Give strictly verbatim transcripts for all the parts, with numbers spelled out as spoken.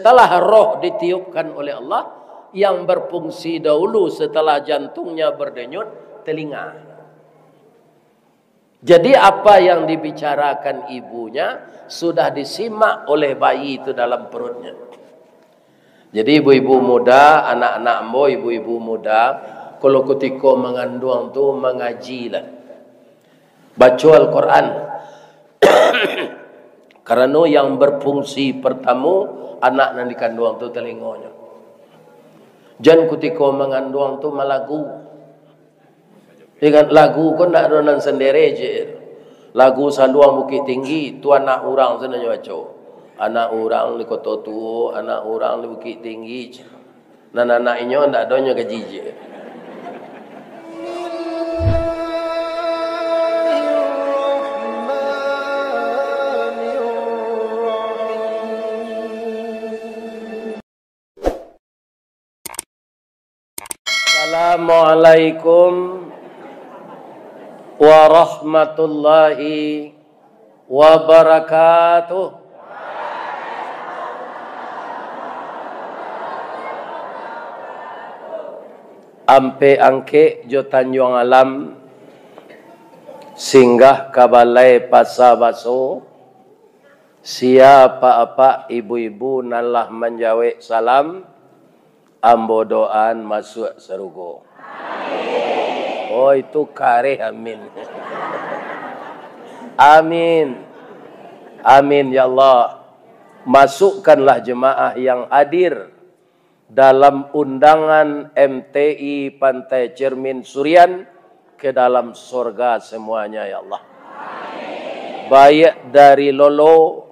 Setelah roh ditiupkan oleh Allah, yang berfungsi dahulu setelah jantungnya berdenyut, telinga. Jadi, apa yang dibicarakan ibunya sudah disimak oleh bayi itu dalam perutnya. Jadi, ibu-ibu muda, anak-anak ambo, ibu-ibu muda, kalau kutiko manganduang tu, mangajilah. Baco Al-Quran. Karano yang berfungsi pertamo, anak nan dikanduang tu, talingonyo. Jan kutiko manganduang tu malagu. Ingat, lagu ko ndak ado nan sendiri je. Lagu Saluang Bukik Tinggi, tu anak urang sajo nan baco. Anak urang di Koto Tuo, anak urang di Bukik Tinggi. Nan anak inyo ndak ado, nyo gaji je. Assalamualaikum warahmatullahi wabarakatuh. Ampek Angkek jo Tanjuang Alam, singgah ka balai Pasa Baso, sia apak-apak ibu-ibu nan lah manjawek salam, ambo doaan masuak sarugo. Oh, itu kareh amin. Amin. Amin, ya Allah. Masukkanlah jemaah yang hadir dalam undangan M T I Pantai Cermin Surian ke dalam sorga semuanya, ya Allah. Baik dari Lolo,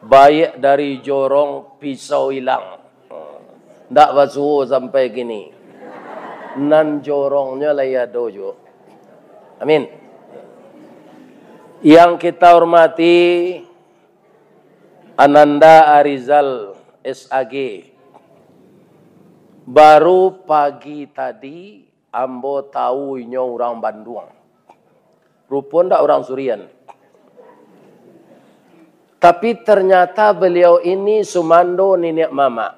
baik dari Jorong Pisau Ilang. Ndak basuo sampai kini. Nan jorongnyo lai ado juo. Amin. Yang kita hormati, Ananda Arizal, S A G. Baru pagi tadi, ambo tahu inyo urang Banduang. Rupo ndak urang Surian. Tapi, ternyata beliau ini sumando niniak mamak.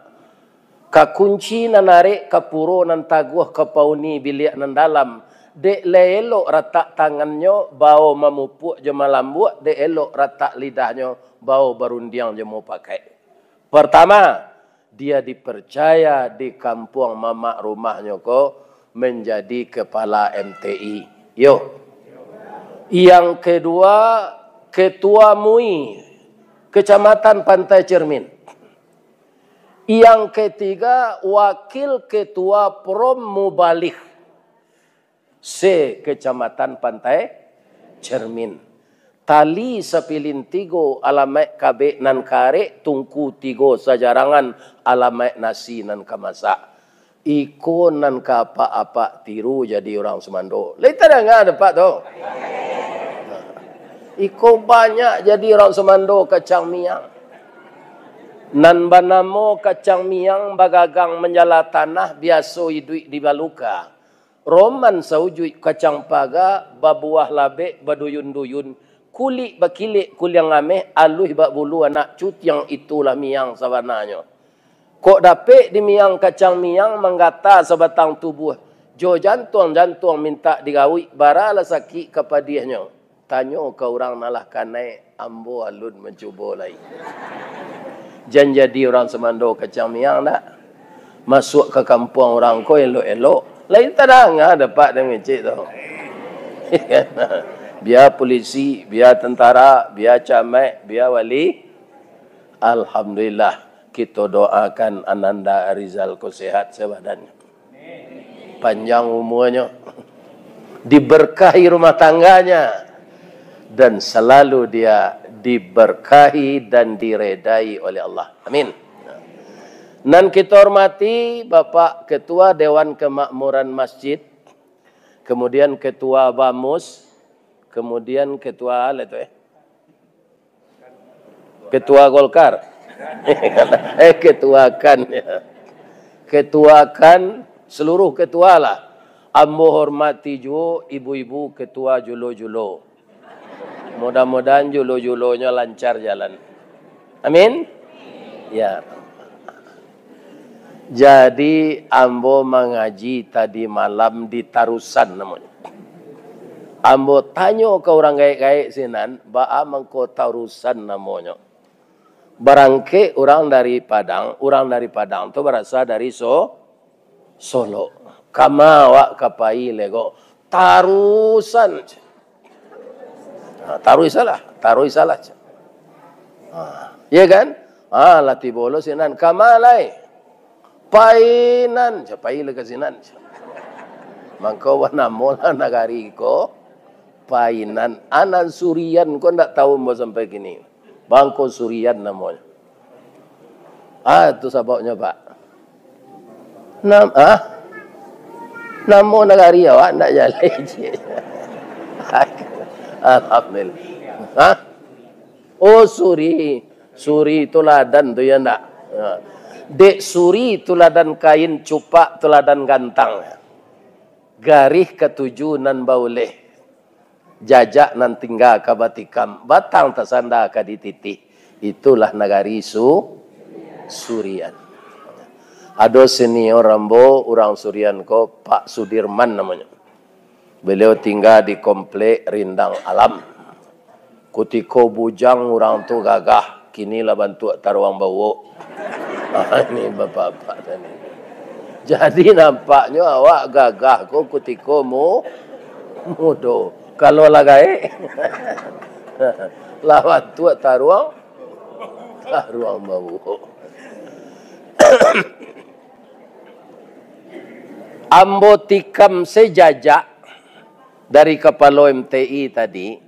Ka kunci nan arek, ka puro nan taguah, ka pauni biliak nan dalam. Dek lai elok ratak tangannyo, bao mamupuak jo malambuak, dek elok ratak lidahnyo, bao barundiang jo mupakaik. Pertama, dia dipercaya di kampuang mamak rumahnyo ko menjadi kepala M T I. Yo. Yang kedua, Ketua MUI Kecamatan Pantai Cermin. Yang ketiga, Wakil Ketua Prom Mubalih se-Kecamatan Pantai Cermin. Tali sapilin tigo, alamaik kabek nan ka arek, tungku tigo sajarangan, alamaik nasi nan ka masak. Iko nan ka apak-apak tiru jadi urang sumando. Lai tadanga dek apak tu? Iko banyak jadi urang sumando kacang miang. Nan banamo kacang miang bagagang manjala tanah, biaso iduik di baluka. Roman saujuik kacang paga, babuah labek, baduyun-duyun, kulik bakilek kuliang ameh, aluih bak bulu anak cutiang, itulah miang sabananyo. Kok dapek di miang kacang miang, manggata sabatang tubuah, jo jantuang-jantuang mintak digawik, baralah sakik ka padiahnyo. Tanyo ka urang nan lah kanai, ambo alun mancubo lai. Jan jadi urang sumando kacang miang ndak? Masuak ka kampuang urang ko elok-elok. Lai tadanga dek apak dek ngecek tu. Bia pulisi, bia tentara, bia camat, bia wali. Alhamdulillah, kito doakan Ananda Arizal ko sehat sabadan. Panjang umurnyo, diberkahi rumah tangganya, dan selalu dia diberkahi dan diredai oleh Allah. Amin. Nan kita hormati Bapak Ketua Dewan Kemakmuran Masjid, kemudian Ketua Bamus, kemudian Ketua, apa itu, eh? Ketua Golkar. Eh, Ketua KAN, ya. Ketua KAN, seluruh ketua lah. Ambo hormati juo ibu-ibu ketua julo-julo. Mudah-mudahan julo-julonyo lancar jalan. Amin. Ya. Jadi, ambo mangaji tadi malam di Tarusan namonyo. Ambo tanyo ka urang gaek-gaek sinan, baa mangko Tarusan namonyo. Barangkek urang dari Padang, urang dari Padang tu barasa dari So-, Solok. Kama awak ka pai lego? Tarusan. Ha, taruih salah, taruih salah. Ha, iya kan? Ha, lah tibo lo sinan. Kama lai? Painan. Pai lah ka sinan. Mangko banamo lah nagari ko Painan. Anan Surian ko ndak tahu mo sampai kini. Bangko Surian namonyo. Ah, tu sababnyo, Pak. Nam-, ah? Namo nagari awak ndak jaleh, cik. Alhamdulillah. Hah? Oh, suri. Suri tuladan tu, ya ndak? Ha. Dek suri tuladan kain, cupak tuladan gantang. Garih katuju nan bauleh. Jajak nan tingga ka batikam, batang tasanda ka dititih. Itulah nagari Su-, Surian. Ado senior ambo, urang Surian ko, Pak Sudirman namonyo. Beliau tingga di Komplek Rindang Alam. Kutiko bujang urang tu gagah, kini lah bantuak taruang bauak. Ah, ini bapak-bapak tadi. Jadi, nampaknyo awak gagah ko kutiko mu-, mudo. Kalau lah gaek, lah bantuak taruang, taruang bauak. Ambo tikam se jajak dari kapalo M T I tadi.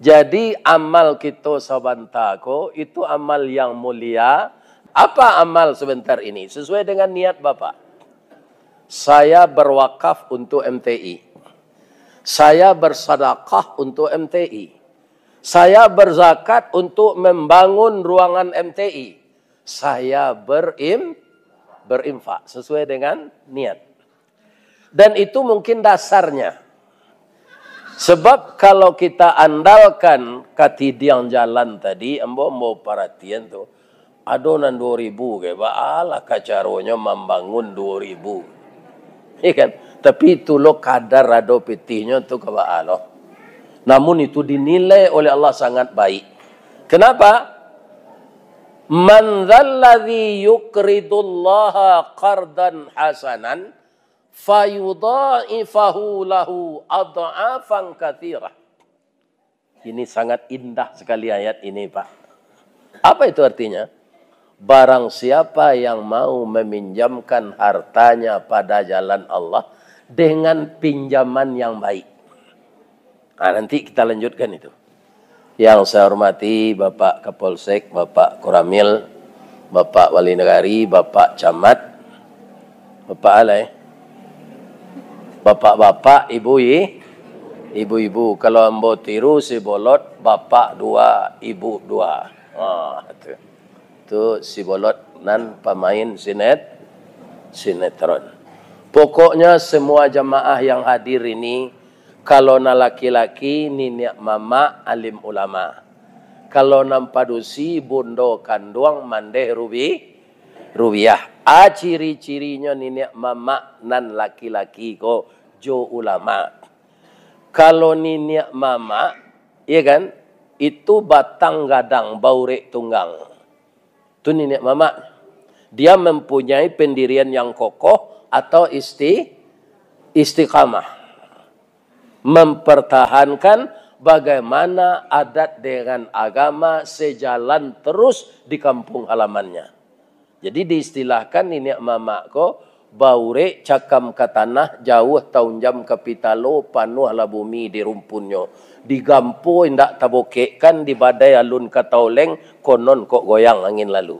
Jadi, amal kito sabanta ko, itu amal yang mulia. Apa amal sebentar ini? Sesuai dengan niat Bapak. Saya berwakaf untuk M T I. Saya bersadakah untuk M T I. Saya berzakat untuk membangun ruangan M T I. Saya berim-, berinfak sesuai dengan niat. Dan itu mungkin dasarnya. Sebab kalau kita andalkan katidiang jalan tadi, ambo, ambo paratian tu, ado nan duo ribu ke, baalah ka caronyo mambangun duo ribu. Iya kan? Tapi itu lo kadar ado pitihnyo tu ka baa lo. Namun itu dinilai oleh Allah sangat baik. Kenapa? "Man dzalladzi yuqridullaha qardan hasanan fayudha'ifahu lahu adh'afan katsirah." Ini sangat indah sekali ayat ini, Pak. Apa itu artinya? Barang siapa yang mau meminjamkan hartanya pada jalan Allah dengan pinjaman yang baik. Nah, nanti kita lanjutkan itu. Yang saya hormati Bapak Kapolsek, Bapak Koramil, Bapak Wali Nagari, Bapak Camat, Bapak Alai, Bapak-bapak, Ibu i-, Ibu-ibu. Kalau ambo tiru Sibolot, bapak dua, ibu dua. Ha, tu. Tu Sibolot nan pamain sinet-, sinetron. Pokoknya semua jamaah yang hadir ini, kalau nan laki-laki, niniak mamak, alim ulama. Kalau nan padusi, bundo kanduang, mandeh rubi-, rubiah. A ciri-cirinyo niniak mamak nan laki-laki ko jo ulama. Kalau niniak mamak, iya kan, itu batang gadang, baurek tunggang. Tu niniak mamak. Dia mempunyai pendirian yang kokoh atau isti-, istiqamah. Mempertahankan bagaimana adat dengan agama sejalan terus di kampung halamannya. Jadi, diistilahkan niniak mamak ko, baurek cakam ka tanah, jauah taunjam ka pitalo, panuahlah bumi di rumpunnyo. Digampo indak tabokekkan, dibadai alun ka taoleng, konon kok goyang angin lalu.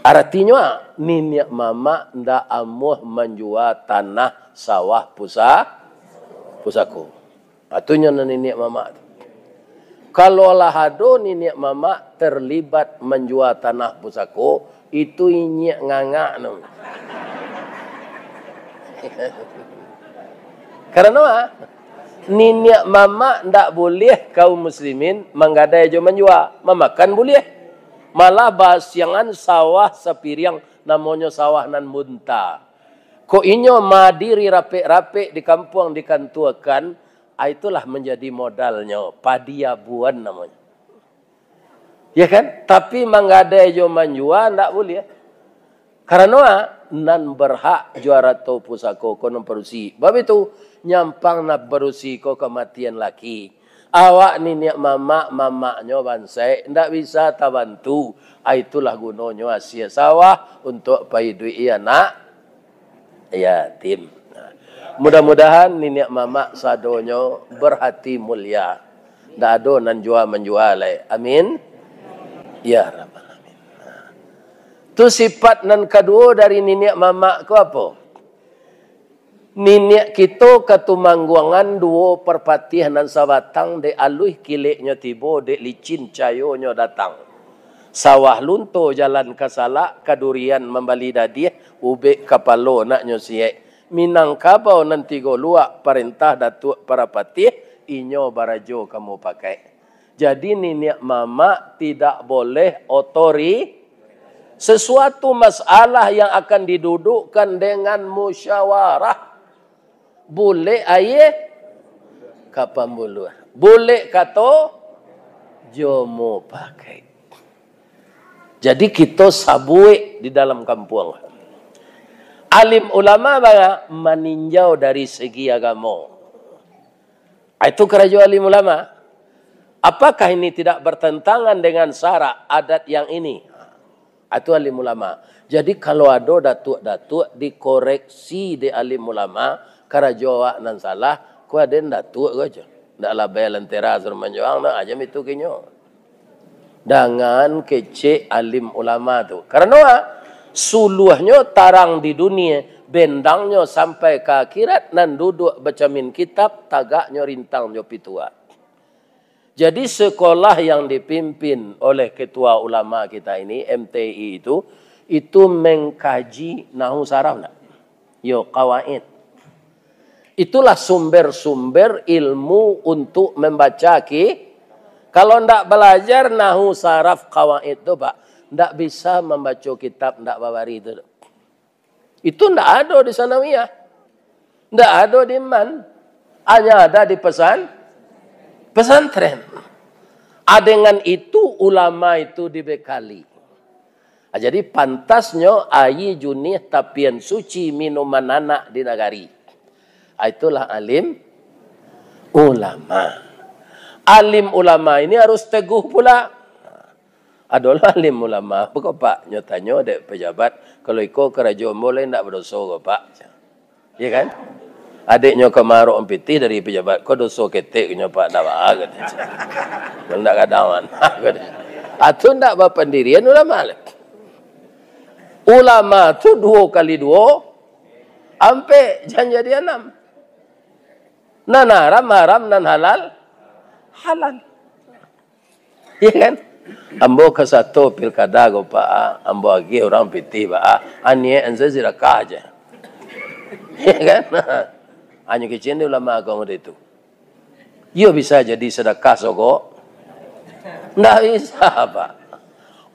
Aratinyo, niniak mamak ndak amuah manjua tanah sawah pusa-, pusako. Ha, tu nyo nan niniak mamak tu. Kalau lah ado niniak mamak terlibat manjua tanah pusako, itu inyiak ngangak tu. Karano, ah, niniak mamak ndak buliah kaum muslimin manggadai jo manjua, mamakan buliah. Malah basiangan sawah sapiriang, namonyo sawah nan bunta. Kok inyo madiri rapek-rapek di kampuang dikantuakan, ah, itulah manjadi modalnyo, padi abuan namonyo. Ya kan? Tapi manggadai jo manjua ndak buliah. Karano, ah, nan berhak jo arato pusako ko nan padusi. Bab itu, nyampang nan padusi ko kamatian laki. Awak niniak mamak, mamaknyo bansaik, ndak bisa tabantu. Ah, itulah gunonyo asia sawah untuak paiduik-i anak yatim. Nah, mudah-mudahan niniak mamak sadonyo berhati mulia. Ndak ado nan jua manjua lai. Amin. Ya Rabbal Alamin. Nah. Tu sifat nan kaduo dari niniak mamak ko apo? Niniak kito Katumangguangan duo Parpatiah nan sabatang, dek aluih kileknyo tibo, dek licin cayonyo datang. Sawah lunto jalan ka Salak, ka Durian mambali dadiah, ubek kapalo naknyo siek. Minangkabau nan tigo luak, parentah Datuak Parapatiah, inyo barajo ka mupakaik. Jadi, niniak mamak tidak boleh otori-, sesuatu masalah yang akan didudukkan dengan musyawarah, bulek aia ka pambuluah, bulek kato jo mupakaik. Jadi, kito sabuik di dalam kampuang. Alim ulama ba-, maninjau dari segi agamo. Itu karajo alim ulama. Apakah ini tidak bertentangan dengan syarak adat yang ini? Itu alim ulama. Jadi, kalau ado datuak-datuak, dikoreksi dek alim ulama, karajo awak nan salah, ko aden datuak ko ajo. Ndak labai lentera suruh manjuang, nah, aja itu kinyo. Dangan kecek alim ulama tu. Karano, ah, suluahnyo tarang di dunia, bendangnyo sampai ka akhirat, nan duduak bacamin kitab, tagaknyo rintang jo pituah. Jadi, sekolah yang dipimpin oleh ketua ulama kita ini, M T I itu, itu mengkaji nahu saraf ndak? Yo, kawaid. Itulah sumber-sumber ilmu untuk membaca ki-, kalau ndak balajar nahu saraf kawaid tu, Pak, ndak bisa mambaco kitab ndak babari tu. Itu ndak ado di sanawiyah. Ndak ado di man. Hanya ada di pesan-, pesantren. Ah, dengan itu ulama itu dibekali. Ah, jadi, pantasnyo aia junih tapian suci minuman anak di nagari. Ah, itulah alim ulama. Alim ulama ini harus teguh pula. Adolah alim ulama, apo ko, Pak? Nyo tanyo dek pejabat, "Kalau iko karajo ambo lai ndak badoso ko, Pak?" Ya kan? Adiknyo ka marok pitih dari pejabat, "Ko doso ketek nyo, Pak, ndak baa," kato. "Kalau ndak gadang mah," kato. Atu ndak bapandirian ulama lai. Ulama tu duo kali duo, ampek, jan jadi anam. Nan haram, haram, nan halal, halal. Iya kan? Ambo ka sato pilkada ko, Pak, ah, ambo agiah urang pitih, Pak, ah, aniakan sajo sadakah aja. Iya kan? Hanyo kecek ni ulama agama itu. Iyo bisa jadi sadakah sogok? Ndak bisa, Pak.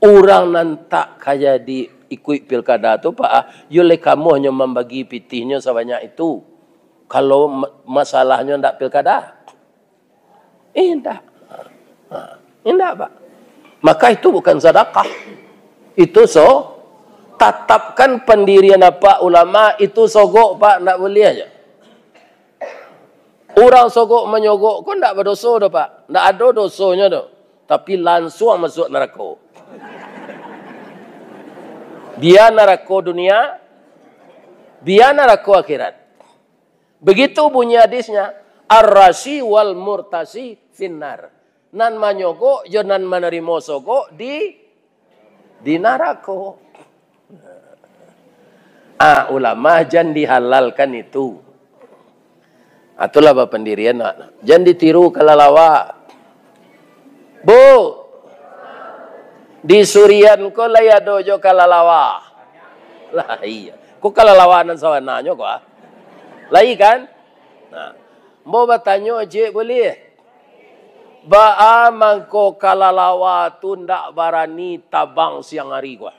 Urang nan tak ka jadi ikuik pilkada tu, Pak, ah, iyo lai kamuahnyo mambagi pitihnyo sabanyak itu. Kalau ma-, masalahnyo ndak pilkada. Indak. Ha, indak, Pak. Maka itu bukan sadakah. Itu so-, tatapkan pandirian apak ulama, itu sogok, Pak, ndak buliah aja. Urang sogok manyogok ko ndak badoso doh, Pak. Ndak ado dosonyo doh. Tapi lansuang masuak narako. Bia narako dunia, bia narako akhirat. Begitu bunyi hadisnya, "Ar-rashi wal murtashi finnar." Nan manyogok jo nan manarimo sogok di, di narako. Ah, ulama jan dihalalkan itu. Ah, itulah bapandirian, nak. Jan ditiru kalalawa. Bu, di Surian ko lai ado jo kalalawa. Lah, iya. Ko kalalawa nan sabananyo ko, ah? Lai, kan? Nah, ambo batanyo ciek buliah? Baa mangko kalalawa tu ndak barani tabang siang ari ko?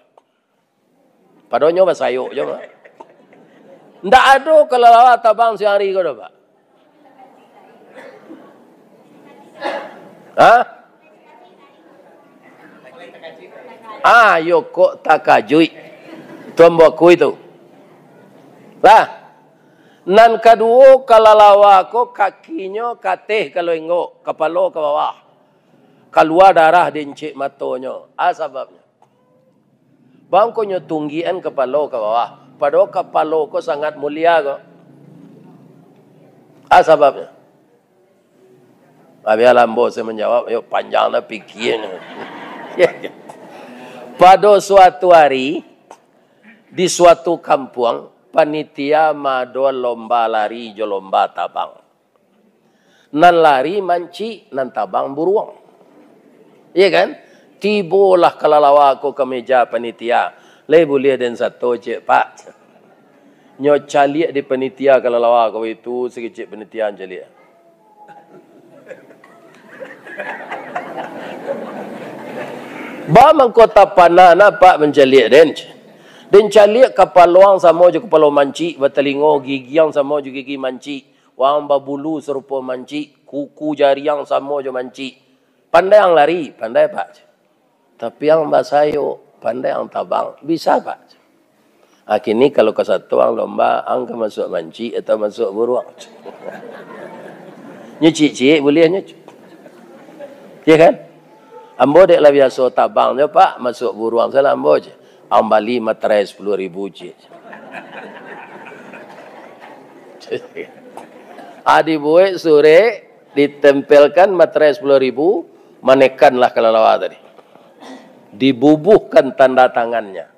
Padonyo basayok jo mah. Ndak ado kalalawa tabang siang ari ko doh, Pak. Ha? Ah, yo kok takajuik. Tuan buaku itu. Lah, nan kaduo, kalalawa ko kakinyo ka ateh ka lenggok, kapalo ka bawah. Kalua darah di incik matonyo. A sababnyo? Bangkonyo tunggian kapalo ka bawah. Padahal kapalo ko sangat mulia ko. A sababnyo? Bialah ambo se manjawab, yo panjang dah pikianyo. Pado suatu ari, di suatu kampuang, panitia maadoan lomba lari jo lomba tabang. Nan lari mancik, nan tabang buruang. Iya kan? Tibolah kalalawa ko ka meja panitia. Lai buliah den sato ciek, Pak. Nyo caliak di panitia kalalawa ko itu, sakicik panitia caliak. Ba mangko tapanah nah, Pak, mancaliak den. Den caliak kapaloang samo jo kapalo mancik, batalingo gigiang samo jo gigi mancik, waang babulu sarupo mancik, kuku jariang samo jo mancik. Pandai ang lari, pandai, Pak. Tapi ang basayok, pandai ang tabang, bisa, Pak. Ah, kini kalau ka sato ang lomba, ang ka masuak mancik atau masuak buruang? Nyo ciek-ciek buliahnyo. Iya kan? Ambo dek lah biaso tabang nyo, Pak, masuak buruang salah ambo je. Ang bali materai sapuluah ribu ciek. Ah, dibuek surek, ditempelkan materai sapuluah ribu, manekanlah kalalawa tadi. Dibubuhkan tanda tangannya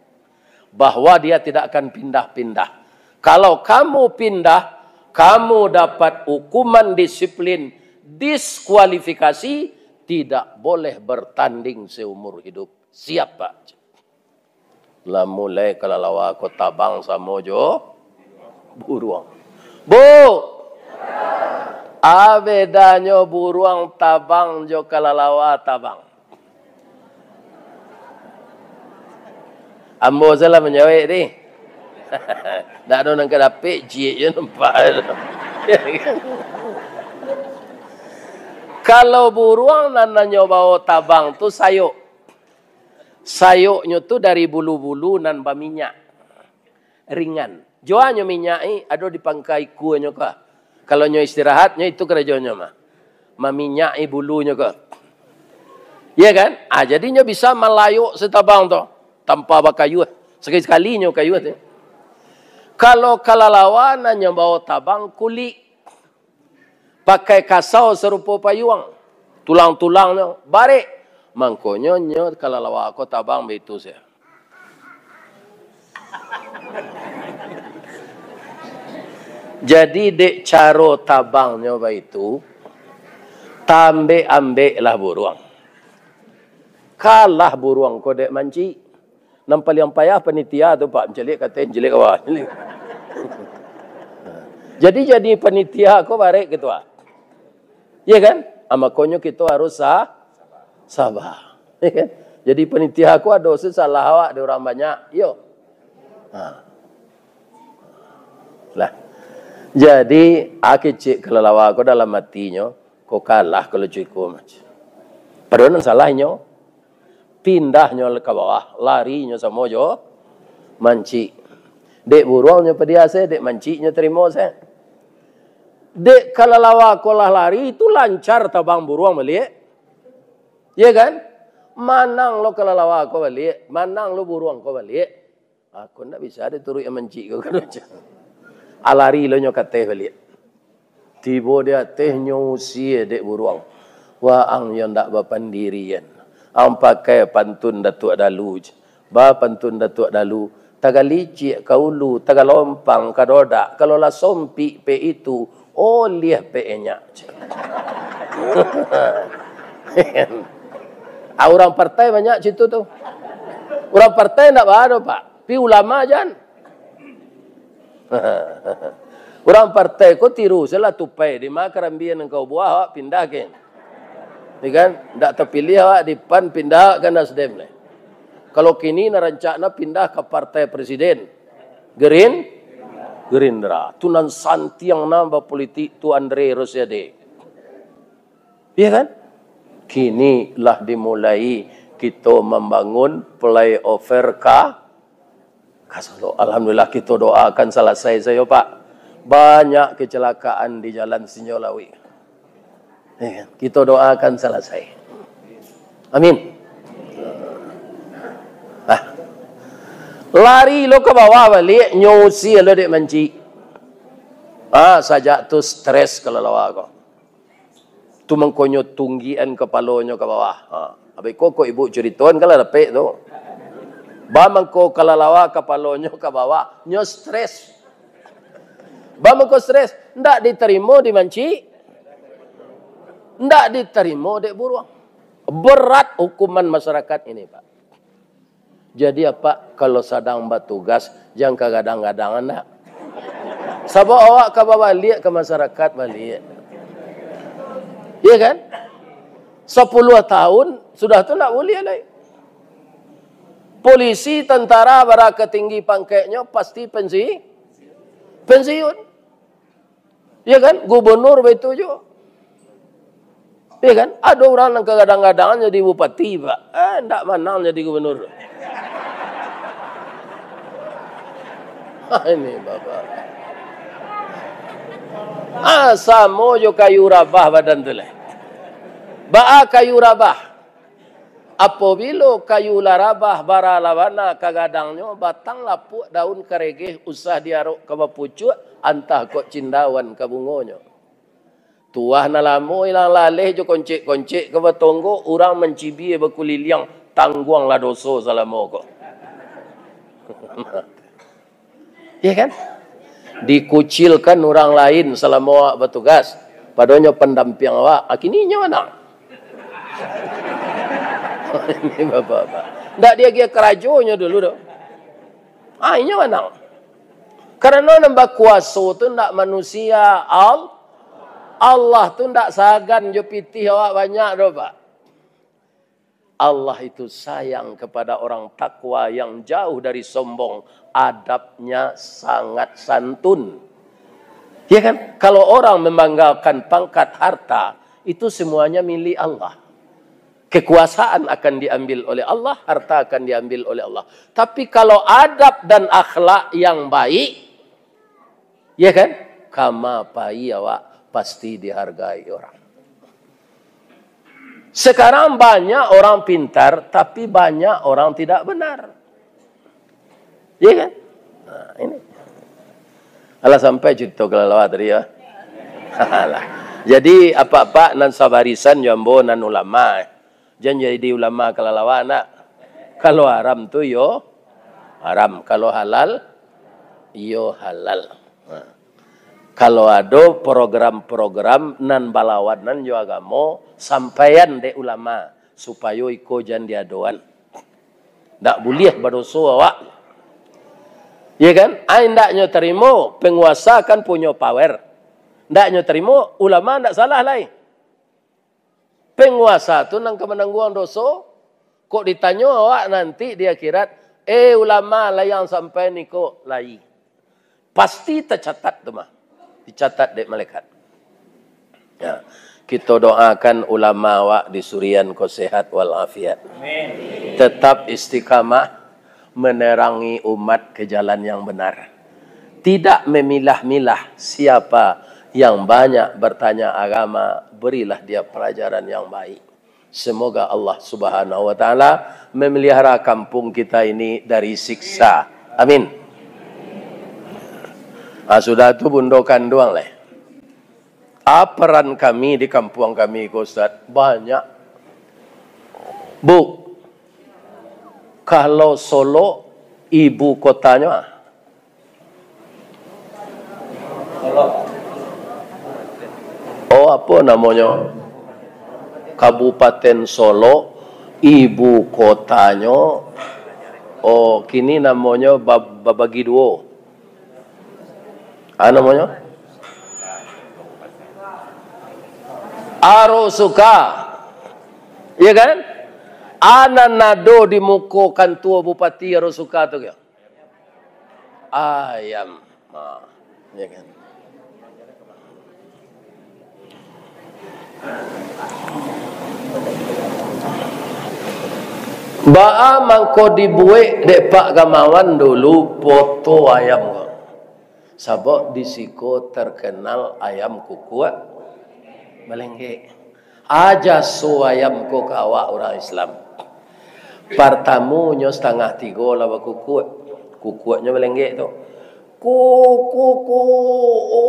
bahwa dia tidak akan pindah-pindah. Kalau kamu pindah, kamu dapat hukuman disiplin, diskualifikasi, tidak boleh bertanding seumur hidup. Siap, Pak. Lah mulai kalalawa ko tabang samo jo buruang. Bu! A bedanyo buruang tabang jo kalalawa tabang? Ambo salah manjawek ti. Ndak ado nan ka dapek, ciek je nampak. Kalau buruang nan nanyo bao tabang tu sayok. Sayoknyo tu dari bulu-bulu nan baminyak. Ringan. Joanyo minyak i ado di pangka ikuanyo ko. Kalau nyo istirahat, nyo itu karajonyo mah. Maminyaki bulunyo ko. Iya kan? Ah, jadi nyo bisa malayok si tabang tu tanpa bakayuah. Sakali-sakali nyo kayuah tu. Kalau kalalawa nan nyo bao tabang kulik, pakai kasau sarupo payuang, tulang-tulangnyo barek. Mangkonyo nyo kalalawa ko tabang baitu sajo. Jadi, dek caro tabangnyo baitu, taambek-ambeklah buruang. Kalah buruang ko dek mancik. Nan paliang payah panitia tu, Pak, mancaliak ka ateh, mancaliak ka bawah. Jadi, jadi panitia ko barek gitu, ah. Iya kan? Ah, makonyo kito harus sa-, saba. Iya kan? Jadi panitia ko ado se salah awak dek urang banyak, iyo. Ha. Lah. Jadi, a kecek kalalawa ko dalam atinyo, ko kalah kalau cuko mancik. Padahal nan salah inyo, pindahnyo ka bawah, larinyo samo jo mancik. Dek buruangnyo padiah se, dek manciknyo tarimo se. Dek kalalawa ko lah lari, itu lancar tabang buruang baliak. Iya kan? Manang lo kalalawa ko baliak, manang lo buruang ko baliak. Aku ndak bisa dituruik mancik ko, kado cak. Alari lo nyo ka ateh baliak. Tibo di ateh nyo usie dek buruang. Waang yo ndak bapandirian. Ang pakai pantun Datuak Dalu je. Ba pantun Datuak Dalu, tagalicik ka ulu, tagalompang ka dodak, kalau lah sompik pek itu, oliah pek enyak. Ah, urang partai banyak situ tu. Urang partai ndak baa doh, Pak. Pi ulama jan. Urang partai ko tiru salah tupai, di ma karambia nan kau buah, awak pindah ken. Ni kan, ndak tapiliah awak di PAN, pindah ka Nasdem lai. Kalau kini nan rancak na pindah ka partai presiden, Gerin-, Gerindra. Tu nan santiang na bapolitik tu Andre Rosiade. Iya kan? Kini lah dimulai kito mambangun flyover ka, ka Solok. Alhamdulillah, kito doakan salasai sajo, Pak. Banyak kecelakaan di jalan Sinjolawik. Iya kan? Kito doakan salasai. Amin. Ah. Lari lo ka bawah baliak, nyo usia lo dek mancik. Ah, sajak tu stres kalalawa ko. Tu mangkonyo tunggian kapalonyo ka bawah. Ha. Abih ko, kok ibu curitoan, kan lah dapek tu. Ba mangko kalalawa kapalonyo ka bawah, nyo stres. Ba mangko stres, ndak ditarimo di mancik, ndak ditarimo dek buruang. Berat hukuman masyarakat ini, Pak. Jadi, Apak, kalau sadang batugas, jan kagadang-gadang, ndak. Sabab awak ka babaliak ka masyarakat baliak. Iya kan? Sapuluah tahun, sudah tu ndak buliah lai. Polisi, tentara, bara ka tinggi pangkeknyo, pasti pensi-, pensiun. Iya kan? Gubernur baitu juo. Iya kan? Ado urang nan kagadang-gadang jadi bupati, Pak. Eh, ndak manang jadi gubernur. Ah, ini Bapak. Ah, samo jo kayu rabah badan tu lah. Baa kayu rabah? Apobilo kayu lah rabah, bara lah bana kagadangnyo, batang lapuak, daun karegeh, usah diarok ka bapucuak, antah kok cindauan ka bungonyo. Tuah nan lamo ilang laleh jo koncek-koncek ka batonggo, urang mancibia bakuliliang, tangguanglah doso salamo ko. Iya kan? Dikucilkan urang lain salamo awak batugas, padonyo pandampiang awak, ah, kini inyo manang. Ini bapak-bapak. Ndak diagiah karajonyo dulu doh. Ah, inyo manang. Karano nan bakuaso tu ndak manusia, Al-, Allah tu ndak sagan jo pitih awak banyak doh, Pak. Allah itu sayang kepada orang takwa yang jauh dari sombong, adabnya sangat santun. Ya kan? Kalau orang membanggakan pangkat, harta, itu semuanya milik Allah. Kekuasaan akan diambil oleh Allah, harta akan diambil oleh Allah. Tapi kalau adab dan akhlak yang baik, ya kan? Kama pai awak pasti dihargai orang. Sekarang banyak orang pintar, tapi banyak orang tidak benar. Ya kan? Nah, ini. Alah sampai cerita kalalawa tadi ya. Alah. Jadi, apak-apak nan sabarisan jo ambo nan ulama. Jan jadi ulama kalalawa, nak. Kalau haram tu yo haram, kalau halal yo halal. Nah. Kalau ado program-program nan balawanan jo agamo, sampaian dek ulama, supayo iko jan diadoan. Ndak buliah badoso awak. Ya kan? Ai ndak nyo tarimo, penguasa kan punyo power. Ndak nyo tarimo, ulama ndak salah lai. Penguasa tu nan ka manangguang doso. Kok ditanyo awak nanti di akhirat, "Eh, ulama, lai ang sampai niko lai." Pasti tacatat tu mah. Dicatat dek malaikat. Ya. Kito doakan ulama awak di Surian ko sehat walafiat. Amin. Tetap istiqamah menerangi umat ke jalan yang benar. Tidak memilah-milah siapa yang banyak bertanya agama, berilah dia pelajaran yang baik. Semoga Allah Subhanahu wa Ta'ala memelihara kampung kita ini dari siksa. Amin. Ah, sudah tu bundo kanduang leh. Ah, peran kami di kampuang kami ko, Ustaz, banyak. Bu, kalau Solok ibu kotanyo, ah? Oh, apo namonyo? Kabupaten Solok, ibu kotanyo, oh, kini namonyo Ba-, Babagi Duo. Ah, namonyo? Arosuka. Iya kan? Anan ado di muko kantua bupati Arosuka tu, kyo? Ayam. Ha, iya kan? Baa mangko dibuek dek Pak Gamawan dulu poto ayam ko? Sabab di siko terkenal ayam kukuak balenggek. Aja so ayam ko ka awak urang Islam. Partamonyo satangah tigo lah bakukuak. Kukuaknyo balenggek tu. Ku, ku, ku, oh,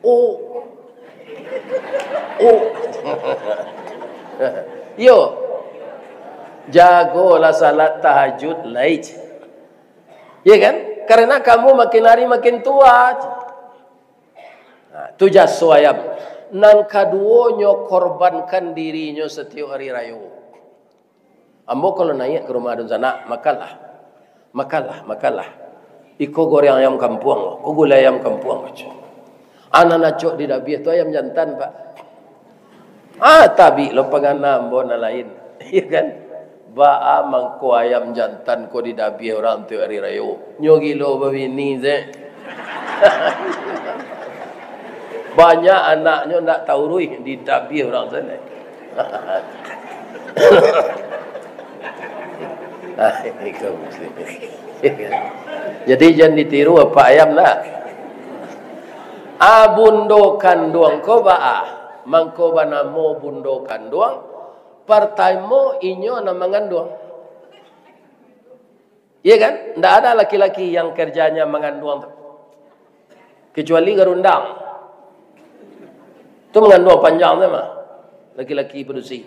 oh, oh. Yo, jagolah salat tahajud lai. Ya kan? Karena kamu makin hari makin tua. Nah, tu jaso ayam. Nan kaduonyo, korbankan dirinyo satiok hari rayo. Ambo kalau naiak ka rumah dunsanak, makanlah. Makanlah, makanlah. Iko goreng ayam kampuang, ko gulai ayam kampuang, baco. Anan acok di dabiah tu ayam jantan, Pak. Ah, tabik lo pangana ambo nan lain. Iya kan? Baa mangko ayam jantan ko di dabiah urang tu hari rayo? Nyo gilo babini se. Banyak anaknyo ndak tauruih di dabiah urang tu. Ah, iko muslim. Jadi, jan ditiru apak ayam nak. Ah, bundo kanduang ko baa? Mangko banamo bundo kanduang, partamo inyo nan manganduang. Iya kan? Ndak ada laki-laki yang kerjanya manganduang tu. Kecuali garundang. Tu manganduang panjang tu mah. Laki-laki padusi.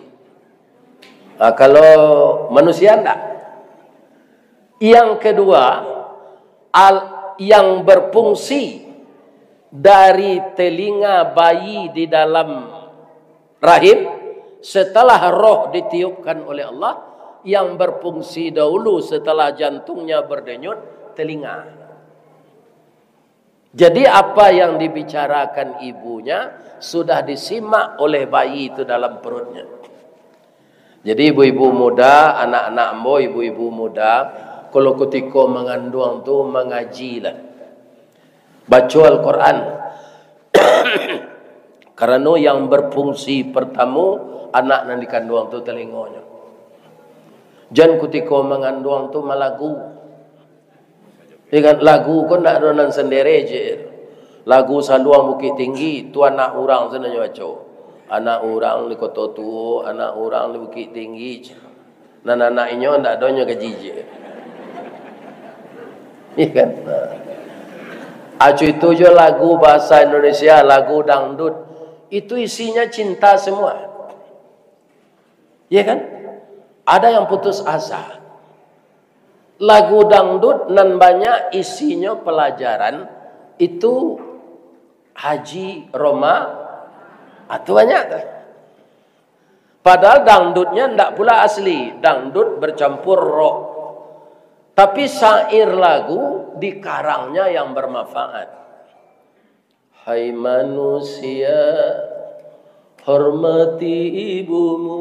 Ah, kalau manusia ndak. Yang kedua, al-, yang berfungsi dari telinga bayi di dalam rahim, setelah roh ditiupkan oleh Allah, yang berfungsi dahulu setelah jantungnya berdenyut, telinga. Jadi, apa yang dibicarakan ibunya sudah disimak oleh bayi itu dalam perutnya. Jadi, ibu-ibu muda, anak-anak ambo, ibu-ibu muda, kalau kutiko manganduang tu, mangajilah. Baco Al-Quran. Karano yang berfungsi pertamo anak nan dikanduang tu talingonyo. Jan kutiko manganduang tu malagu. Ya kan? Lagu ko ndak ado nan sendiri je. Lagu Saluang Bukik Tinggi, tu anak urang sajo nyo baco. Anak urang di Koto Tuo, anak urang di Bukik Tinggi. Nan anak inyo ndak ado nyo gaji je. Iya kan? Nah. Acu itu jo lagu bahasa Indonesia, lagu dangdut. Itu isinya cinta semua. Iya kan? Ada yang putus asa. Lagu dangdut nan banyak isinyo pelajaran itu Haji Roma, ah, tu banyak tu. Padahal dangdutnya ndak pula asli, dangdut bercampur rock. Tapi syair lagu dikarangnya yang bermanfaat. Hai manusia, hormati ibumu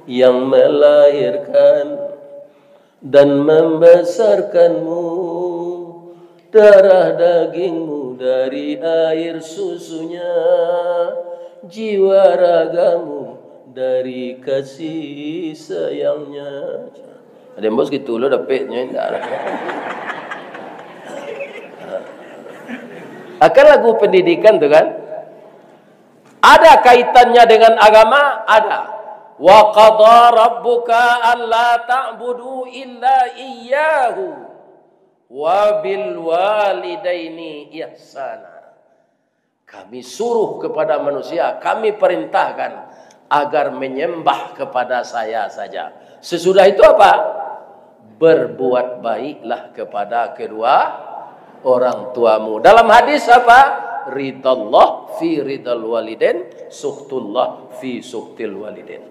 yang melahirkan dan membesarkanmu, darah dagingmu dari air susunya, jiwa ragamu dari kasih sayangnya. Ada yang bos gitu lo dapatnya indak. Akan lagu pendidikan tu kan, ada kaitannya dengan agama, ada. Wa qada rabbuka alla ta'budu illa iyyahu wa bil walidaini ihsana. Kami suruh kepada manusia, Kami perintahkan agar menyembah kepada Saya saja. Sesudah itu apa? Berbuat baiklah kepada kedua orang tuamu. Dalam hadis apa? Ridallah fi ridal waliden, sukhtullah fi sukhtil waliden.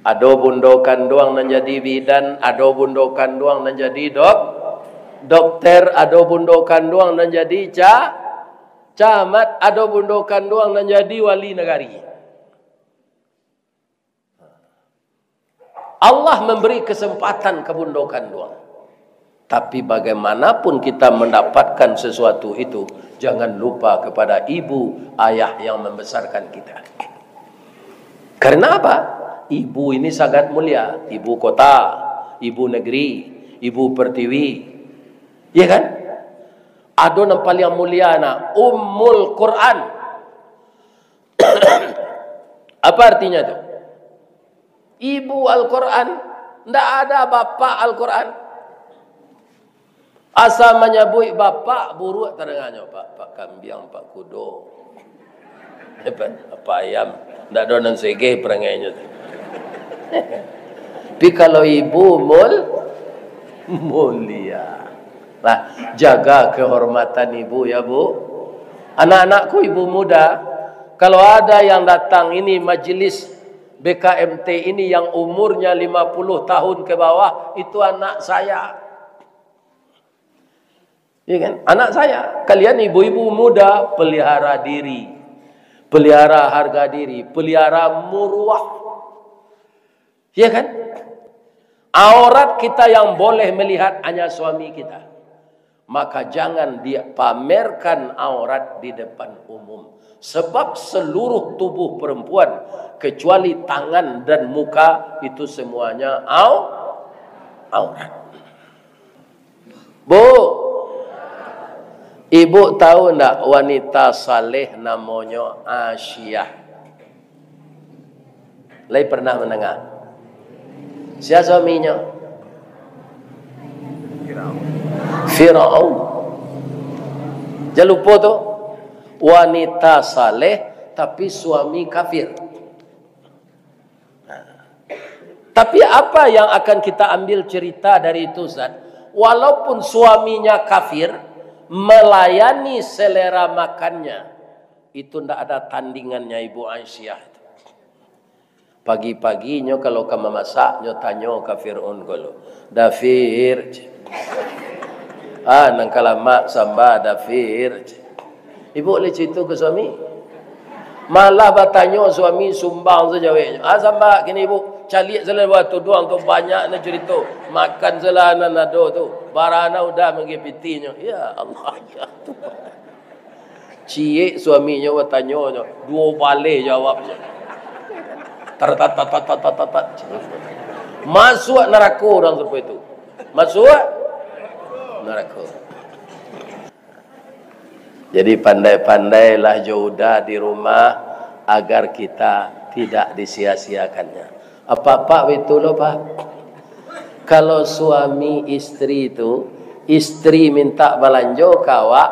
Ado bundo kanduang nan jadi bidan, ado bundo kanduang nan jadi dok-, dokter, ado bundo kanduang nan jadi ca-, Camat, ado bundo kanduang nan jadi wali nagari. Allah memberi kesempatan ka bundo kanduang. Tapi bagaimanapun kita mendapatkan sesuatu itu, jangan lupa kepada ibu ayah yang membesarkan kita. Karena apa? Ibu ini sangat mulia. Ibu kota, ibu negeri, ibu pertiwi. Ya kan? Ado nan paliang mulia, nak, Ummul Quran. Apa artinya tu? Ibu Al-Quran. Ndak ada bapak Al-Quran. Asa manyabuik bapak, buruak tadanganyo, Pak, Pak Kambiang, Pak Kudo, Pak Ayam. Ndak ado nan segeh perangainyo tu. Tapi kalau ibu mul-, mulia. Nah, jaga kehormatan ibu, ya, Bu. Anak-anakku, ibu muda, kalau ada yang datang ini majelis B K M T ini yang umurnya lima puluh tahun ke bawah, itu anak saya. Ya kan? Anak saya. Kalian ibu-ibu muda, pelihara diri. Pelihara harga diri, pelihara muruah. Ya kan? Aurat kita yang boleh melihat hanya suami kita. Maka jangan dipamerkan aurat di depan umum. Sebab seluruh tubuh perempuan, kecuali tangan dan muka, itu semuanya au-, aurat. Bu, ibu tahu ndak wanita saleh namonyo Asiah? Lai pernah mandanga? Sia suaminyo? Firaun. Jan lupo tu, wanita saleh tapi suami kafir. Tapi apa yang akan kita ambil cerita dari itu, Ustaz? Walaupun suaminya kafir, melayani selera makannya, itu ndak ada tandingannya Ibu Aisyah itu. Pagi-pagi nyo kalau ka mamasak, nyo tanyo ka Fir'aun ko lo, "Dafir," cek. "Ah, nan ka lamak samba, Dafir," cek. Ibu lai carito ka suami. Malah batanyo suami, sumbang sajo jaweknyo. "Ah, samba kini, Ibu." Caliak salah buah tuduang tu, banyak nan carito. Makan salah nan ado tu. Barana udah manggi pitinyo. Ya Allah, ya Tuhan. Ciek suaminyo batanyo, duo baleh jawabnyo. Tar, tar, tar. Masuak narako urang sarupo itu. Masuak narako. Jadi, pandai-pandailah jo uda di rumah, agar kita tidak disia-siakannya. Apak-apak baitulah, Pak. Kalau suami istri tu, istri mintak balanjo ka awak,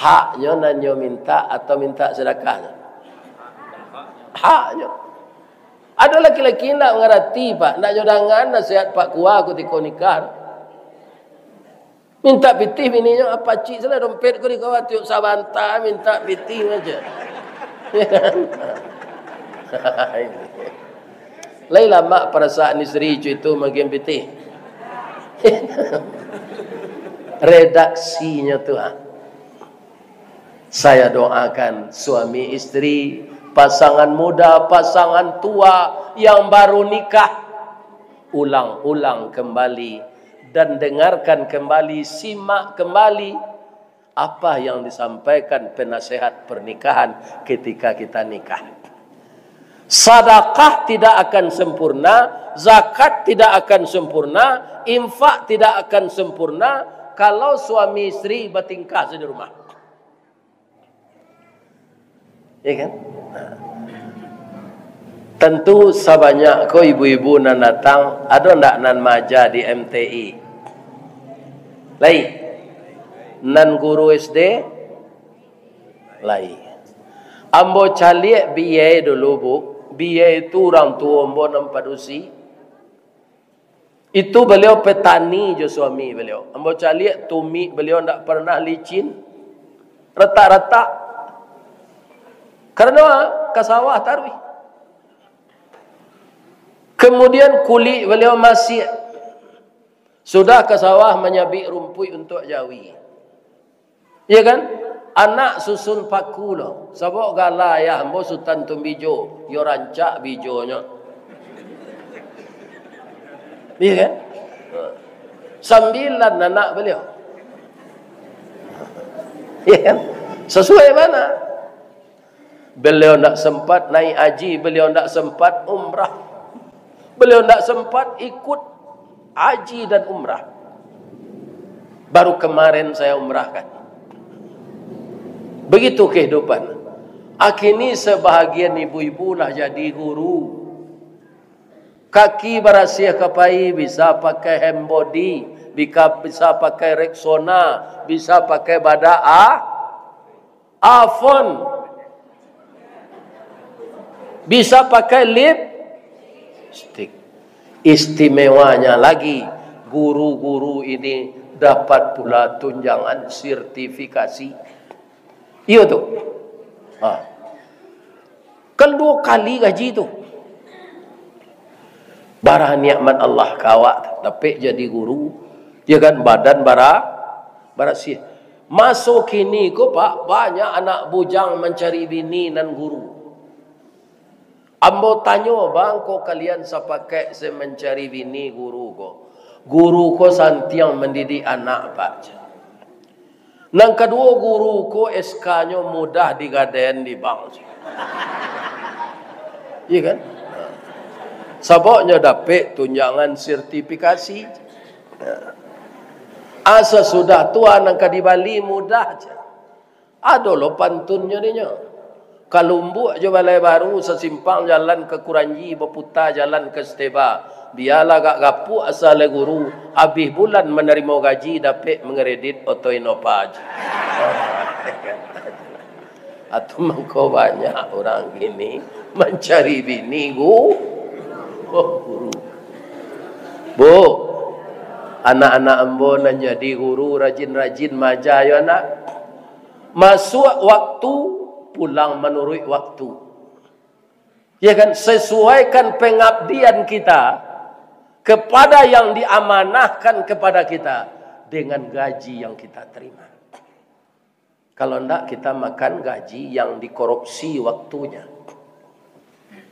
haknyo nan nyo mintak atau mintak sadakahnyo? Haknyo. Ado laki-laki indak mangarati, Pak, indak nyo dangan nasihat Pak Kua kutiko nikah. Mintak pitih bininyo, "Ah, pacik salah dompet ko di kawah, tiok sabanta mintak pitih sajo." Lai lamak parasaan istri co itu magian pitih. Redaksinyo tu, ha. Saya doakan suami istri, pasangan muda, pasangan tua yang baru nikah, ulang-ulang kembali dan dengarkan kembali, simak kembali apa yang disampaikan penasehat pernikahan ketika kita nikah. Sadakah tidak akan sempurna, zakat tidak akan sempurna, infak tidak akan sempurna kalau suami istri batingkah sajo di rumah. Ya kan? Tentu sabanyak ko ibu-ibu nan datang, ado ndak nan maaja di M T I? Lai. Nan guru S D? Lai. Ambo caliak biyai dulu, Bu. Biyai tu urang tuo ambo nan padusi. Itu baliau petani jo suami baliau. Ambo caliak tumik baliau ndak pernah licin. Ratak-ratak. Karano ka sawah taruih. Kemudian kulik baliau masiak. Sudah ka sawah manyabik rumpuik untuak jawi. Iya kan? Anak susun paku lo, sabab gala ayah ambo Sutan Tumbijo, yo rancak bijonyo. Iya kan? Sambilan anak baliau. Iya kan? Sasuai bana. Baliau ndak sempat naik haji, baliau ndak sempat umrah. Baliau ndak sempat ikut haji dan umrah. Baru kemarin saya umrahkan. Begitu kehidupan. Kini sebahagian ibu-ibu lah jadi guru. Kaki barasiah ka pai, bisa pakai hand body, bika-, bisa pakai Rexona, bisa pakai badak a-, Avon. Bisa pakai lipstick. Istimewanya lagi, guru-guru ini dapat pula tunjangan sertifikasi. Iyo tu. Ha. Kan duo kali gaji tu. Bara nikmat Allah ka awak, dapek jadi guru, ya kan, badan bara-, barasiah. Maso kini ko, Pak, banyak anak bujang mancari bini nan guru. Ambo tanyo, bangko kalian sapakek se mancari bini guru ko. Guru ko santiang mandidik anak, Pak. Nan kaduo, guru ko S K-nyo mudah digadaian di bank. Iya kan? Sababnyo dapek tunjangan sertifikasi. Asa sudah tu nan ka dibali mudah se. Ado lo pantunnyo dinyo. Kalumbuak jo Balai Baru, sasimpang jalan ka Kuranji, baputa jalan ka Steba. Bialah agak gapuak asa lai guru, abih bulan manarimo gaji, dapek mangkredit oto Innova. Atu mangko banyak urang kini mancari bini gu-, guru. Bu, anak-anak ambo nan jadi guru, rajin-rajin maaja yo, nak. Masuak waktu, pulang manuruik waktu. Ya kan? Sesuaikan pengabdian kita kepada yang diamanahkan kepada kita dengan gaji yang kita terima. Kalau ndak, kita makan gaji yang dikorupsi waktunya.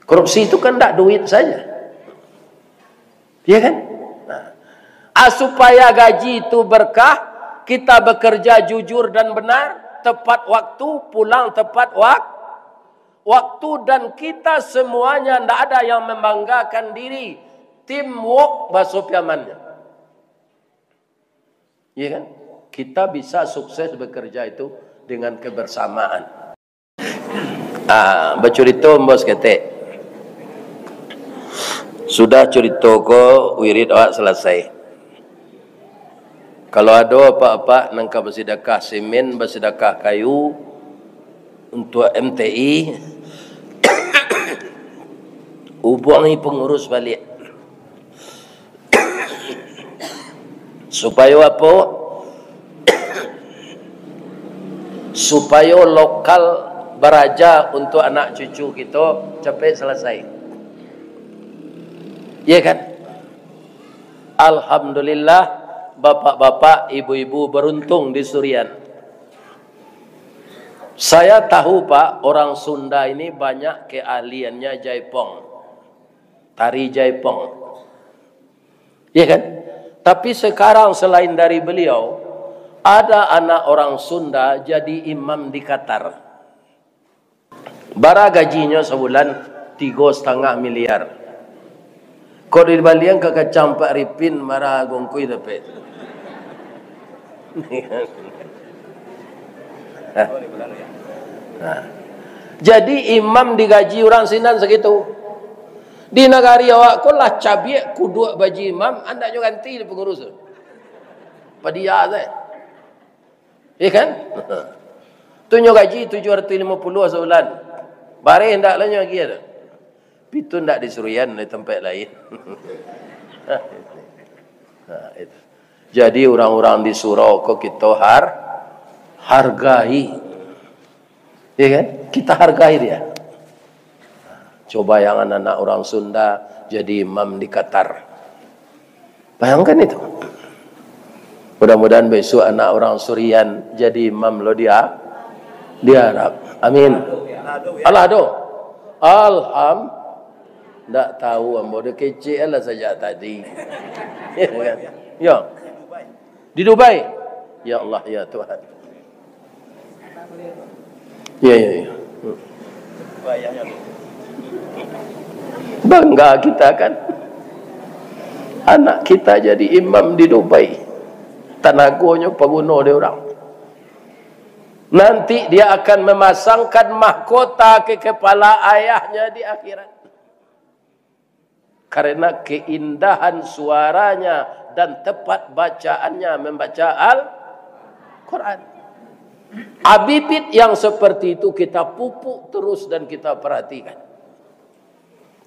Korupsi itu kan ndak duit saja. Ya kan? Nah. Ah, supaya gaji itu berkah, kita bekerja jujur dan benar, tepat waktu, pulang tepat wak-, waktu, dan kita semuanya ndak ada yang membanggakan diri. Teamwork, bahasa Piamannya. Iya kan? Kita bisa sukses bekerja itu dengan kebersamaan. Ah, bacurito ambo saketek. Sudah curito ko, wirid awak salasai. Kalau ado apak-apak nan ka basidakah simin, basidakah kayu untuak M T I, hubungi pangurus baliak. Supayo apo? Supayo lokal baraja untuak anak cucu kito capek salasai. Iya kan? Alhamdulillah, bapak-bapak, ibu-ibu beruntung di Surian. Saya tahu, Pak, orang Sunda ini banyak keahliannya jaipong. Tari jaipong. Ya kan? Tapi sekarang selain dari beliau, ada anak orang Sunda jadi imam di Qatar. Bara gajinyo sabulan? Tigo satangah miliar. Kok dibalian ka kacang Pak Ripin, bara gongkui dapek. Nah. Jadi imam digaji urang sinan sagitu. Di nagari awak ko lah cabiak kuduak baji imam, andaknyo ganti di pangurus tu. Padia sae. Iya kan? Tu nyo gaji tujuh ratus limo puluah sabulan. Bareh ndak lah nyo agiah tu. Pitu ndak di Surian, di tampek lain. Nah, itu. Jadi urang-urang di surau ko kito har-, hargai. Iya kan? Kita hargai dia. Coba yang anak-anak orang Sunda jadi imam di Qatar. Bayangkan itu. Mudah-mudahan besok anak orang Surian jadi imam lo di A-, Di Arab. Amin. Alah, doh. Alham. Ndak tahu ambo, dah kecek lah sajak tadi. Ya kan? Ya. Di Dubai. Ya Allah, ya Tuhan. Ya, ya, ya. Bangga kita kan. Anak kita jadi imam di Dubai. Tanagonyo paguno dek urang. Nanti dia akan memasangkan mahkota ke kepala ayahnya di akhirat. Karena keindahan suaranya dan tepat bacaannya membaca Al-Quran. Bibit yang seperti itu kita pupuk terus dan kita perhatikan.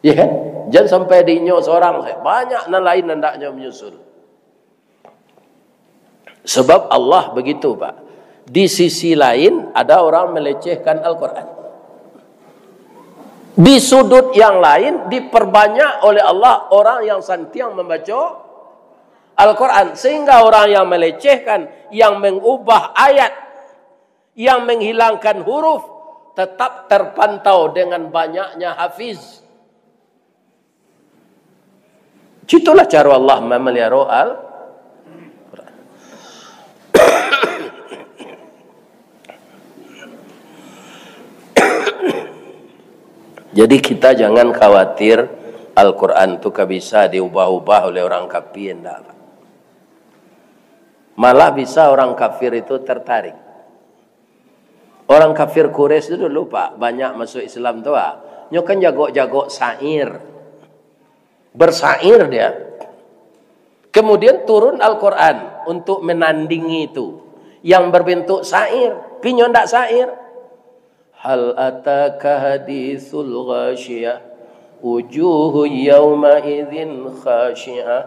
Ya kan? Jangan sampai di inyo seorang, banyak nan lain hendaknya menyusul. Sebab Allah begitu, Pak. Di sisi lain, ada orang melecehkan Al-Quran. Di sudut yang lain, diperbanyak oleh Allah orang yang santiang membaca Al-Quran. Sehingga orang yang melecehkan, yang mengubah ayat, yang menghilangkan huruf, tetap terpantau dengan banyaknya hafiz. Itulah cara Allah memelihara Al-Quran. Jadi, kita jangan khawatir Al-Quran tu ka bisa diubah-ubah oleh orang kafir, ndak. Malah bisa orang kafir itu tertarik. Orang kafir Quraisy tu dulu, Pak, banyak masuk Islam tu, ah. Nyo kan jagok-jagok syair. Bersair dia. Kemudian turun Al-Quran untuk menandingi itu. Yang berbentuk syair, tapi nyo ndak syair. Hal ataka hadisul ghasyiyah, wujuhu yauma'idzin khasyiyah,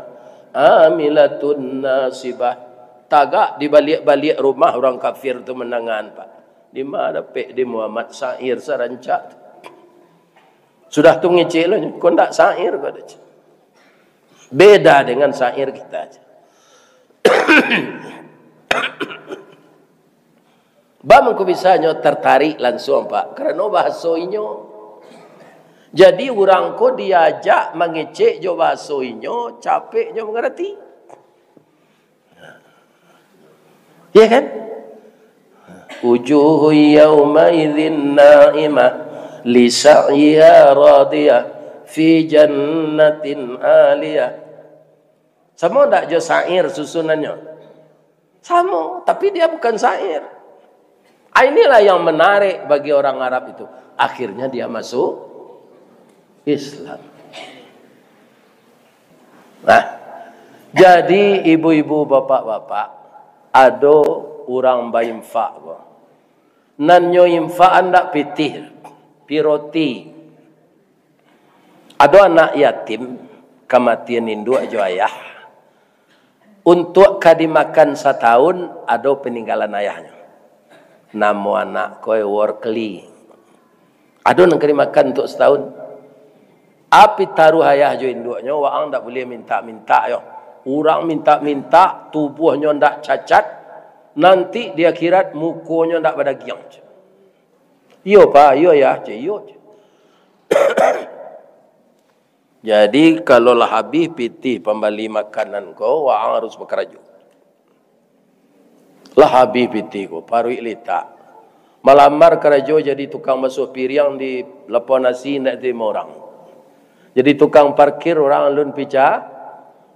amilatun nasibah. Tagak di baliak-baliak rumah urang kafir tu mandangaan, Pak. Dima dapek di Muhammad syair sarancak tu? Sudah tu ngecek lo nyo, "Ko ndak syair ko," dah cek. "Beda dengan syair kita," cek. Baa mangko bisa nyo tertarik lansuang, Pak? Karano bahaso inyo. Jadi, urang ko diajak mangecek jo bahaso inyo, capek nyo mangarati. Ya kan? Wujuhu yauma'idzin na'imah, li sa'yiha radiyah, fi jannatin aliyah. Samo ndak jo syair susunannyo? Samo, tapi dia bukan syair. Ah, inilah yang menarik bagi orang Arab itu. Akhirnya dia masuk Islam. Nah, jadi ibu-ibu, bapak-bapak, ado urang bainfak ko. Nan nyo infak ndak pitih, pi roti. Ado anak yatim, kamatian induak jo ayah. Untuak ka dimakan satahun, ado paninggalan ayahnyo. Namo anak ko Workli. Ado nan ka dimakan untuak satahun. Api taruah ayah jo induaknyo, waang ndak buliah mintak-mintak yo. Urang mintak-mintak, tubuahnyo ndak cacat, nanti di akhirat mukonyo ndak badagiang. Iyo, Pak, iyo, Yah, cek, iyo, cek. Jadi, kalau lah habih pitih pambali makanan ko, waang harus bakarajo. Lah habih pitih ko, paruik litak. Malamar karajo jadi tukang basuah piriang di lapau nasi, indak tarimo urang. Jadi tukang parkir, urang alun pica-,